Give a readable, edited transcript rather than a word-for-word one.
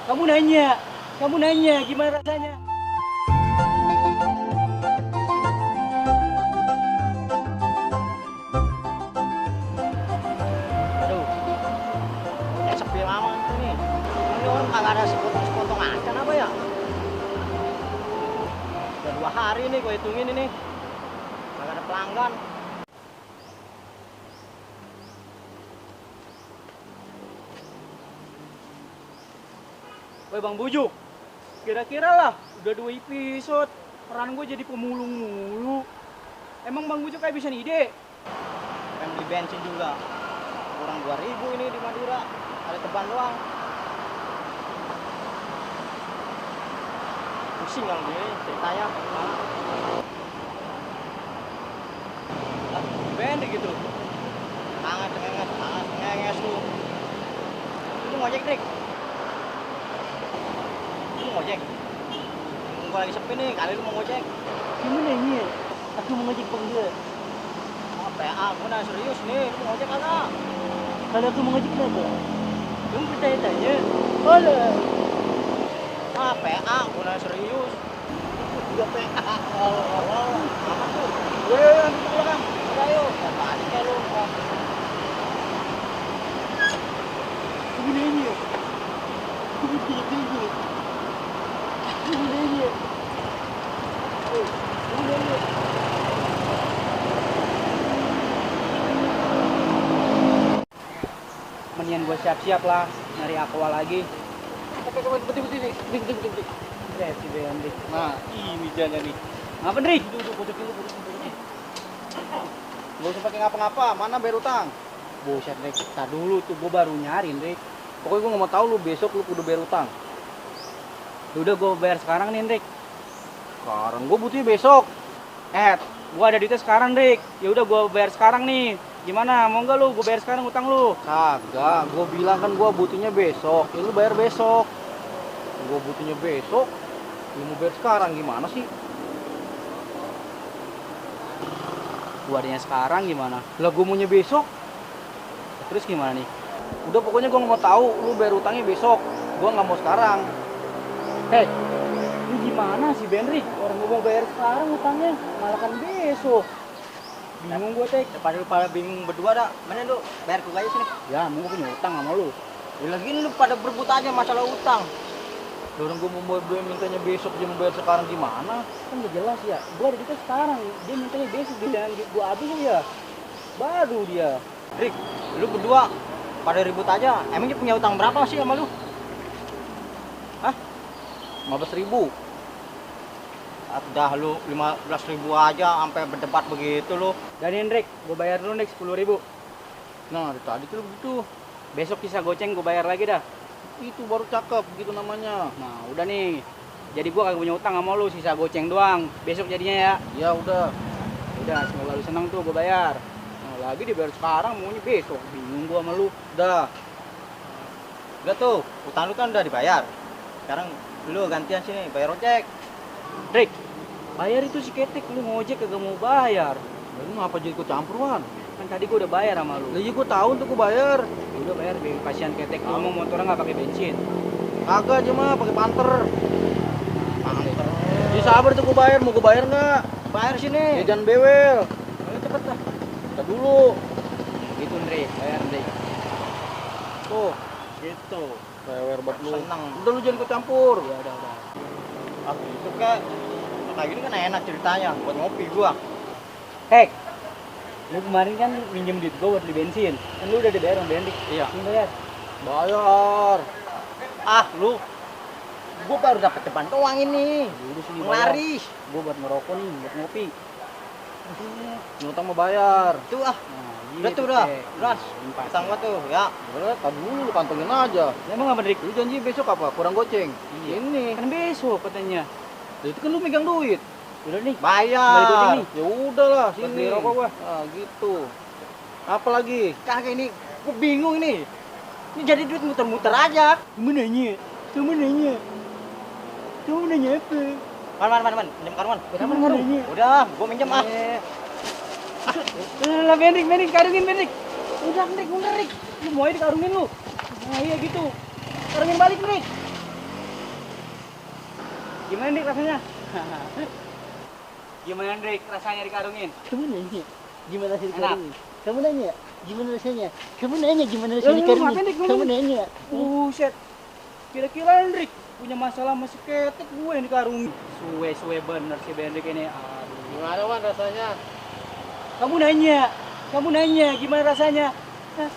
Kamu nanya gimana rasanya? Aduh, kayak sepi lama nih. Ini orang kagak ada sepotong-sepotong acan apa ya? Udah 2 hari nih gue hitungin ini. Kagak ada pelanggan. Woi Bang Bujuk, kira-kira lah udah 2 episode peran gue jadi pemulung mulu. Emang Bang Bujuk kayak bisa ide? Pengen beli bensin juga. Kurang 2.000 ini di Madura. Ada teban doang. Pusing kalau gini ceritanya. Pendek gitu. Sangat cengenges lu. Lu ngojek, Dik? Lu ngojek? Gua lagi sepi nih, kali lu mau ngojek. Gimana ini? Aku mau ngajak Bang dia. Oh, PA, gua nanya serius nih, lu mau ngojek kagak? Kalau aku mau ngajak kenapa? Kamu bertanya-tanya. Olah. Ah, PA, gua nanya serius. Juga PA. Apa tuh? Ambil ke belakang. Ayo, tadi kayak lu. Gimana ini? Aku bertanya-tanya. Gimana ini? Gimana ini? Mendingan gue siap-siap lah nyari aqua lagi. Tapi kamu betul-betul nih. Betul. Si Bendi. Nah, ini jalan nih. Ngapa Ndri? Duduk, pojok dulu. Gak usah pakai ngapa-ngapa, mana bayar utang? Buset Ndri, kita dulu tuh gue baru nyari Ndri. Pokoknya gue gak mau tahu lu besok lu kudu bayar utang. Udah gue bayar sekarang nih Ndri. Sekarang gue butuhnya besok. Gue ada duitnya sekarang Ndri. Ya udah gue bayar sekarang nih. Gimana? Mau nggak lu? Gue bayar sekarang utang lu. Kagak, gue bilang kan gue butuhnya besok. Ya lu bayar besok. Gue butuhnya besok. Lu mau bayar sekarang gimana sih? Gue adanya sekarang gimana? Lah gue maunya besok. Terus gimana nih? Udah pokoknya gue nggak mau tahu. Lu bayar utangnya besok. Gue nggak mau sekarang. Hei, lu gimana sih Benrik? Orang gue mau bayar sekarang utangnya, malah kan besok. Bingung gue Tek. Daripada lu pada bingung berdua dah. Mana lu bayar gue aja sini. Ya, mau gue punya utang sama lu. Ya lagi ini lu pada berebut aja masalah utang. Orang gue mau bayar mintanya besok, dia mau bayar sekarang gimana? Kan udah jelas ya, gue ada duitnya sekarang. Dia mintanya besok, dia bilang gue habis ya. Baru dia. Rik, lu berdua pada ribut aja. Emangnya punya utang berapa sih sama lu? Hah? 15.000. Udah lu 15.000 aja sampai berdebat begitu lu. Dan Hendrik, gue bayar dulu nih 10.000. Nah, dari tadi tuh begitu. Besok kisah goceng gue bayar lagi dah. Itu baru cakep gitu namanya. Nah, udah nih. Jadi gue kagak punya utang sama lu, sisa goceng doang. Besok jadinya ya. Ya udah. Udah, semoga lu seneng tuh gue bayar. Nah, lagi dibayar sekarang, maunya besok. Bingung gue sama lu. Udah. Udah tuh, utang lu kan udah dibayar. Sekarang lu gantian sini bayar ojek. Rik, bayar itu si ketek, lu ngojek kagak mau bayar. Lu ngapa jadi ikut campuran? Kan tadi gue udah bayar sama lu. Lah iya gua tahu tuh gua bayar. Ya udah bayar, biar kasihan ketek lu mau motornya nggak pakai bensin. Kagak aja mah pakai panter. Panter. Ya sabar tuh gua bayar, mau gua bayar enggak? Bayar sini. Ya jangan bewel. Ayo cepet dah. Kita dulu. Itu Ndri, bayar Ndri. Tuh, Gitu. bayar buat lu. Seneng. Udah lu jangan ikut campur. Ya udah. Ah, itu kayak gini kan enak ceritanya buat ngopi gua. Hek, lu kemarin kan minjem duit gue buat beli bensin. Kan lu udah dibayar sama Bendik. Iya. Lu bayar. Bayar. Ah, lu. Gua baru dapat depan doang ini. Udah sini Laris. Gue buat ngerokok nih, buat ngopi. Ngutang mau bayar. Itu ah. Nah, Udah tuh udah. Beras. Utang gua tuh, ya. Udah, tadi dulu lu kantongin aja. Emang apa Dik? Lu janji besok apa? Kurang goceng. Iya. Ini. Kan besok katanya. Lah, itu kan lu megang duit. Udah nih. Bayar. Balik goceng nih. Ya udahlah, Buat sini. beli rokok gua. Ah, gitu. Apa lagi? Kagak ini. Gua bingung ini. Ini jadi duit muter-muter aja. Kamu nanya. Kamu nanya apa? Man. Minjem karman. Kamu nanya. Udah, gua minjem ah. Lah Bendik, karungin Bendik. Udah Bendik, Lu mau aja dikarungin lu. Nah iya gitu. Karungin balik Bendik. Gimana Dik rasanya? Gimana Dik rasanya dikarungin? Kamu nanya, gimana rasanya Enak. dikarungin? Kamu nanya, gimana rasanya? Kamu nanya, gimana Lu rasanya dikarungin? ngapain, Dik? Kamu nanya. Buset. Kira-kira Hendrik punya masalah masih ketek gue yang dikarungin. Suwe bener si Hendrik ini. Aduh. Gimana Wan rasanya? Kamu nanya gimana rasanya? Hah?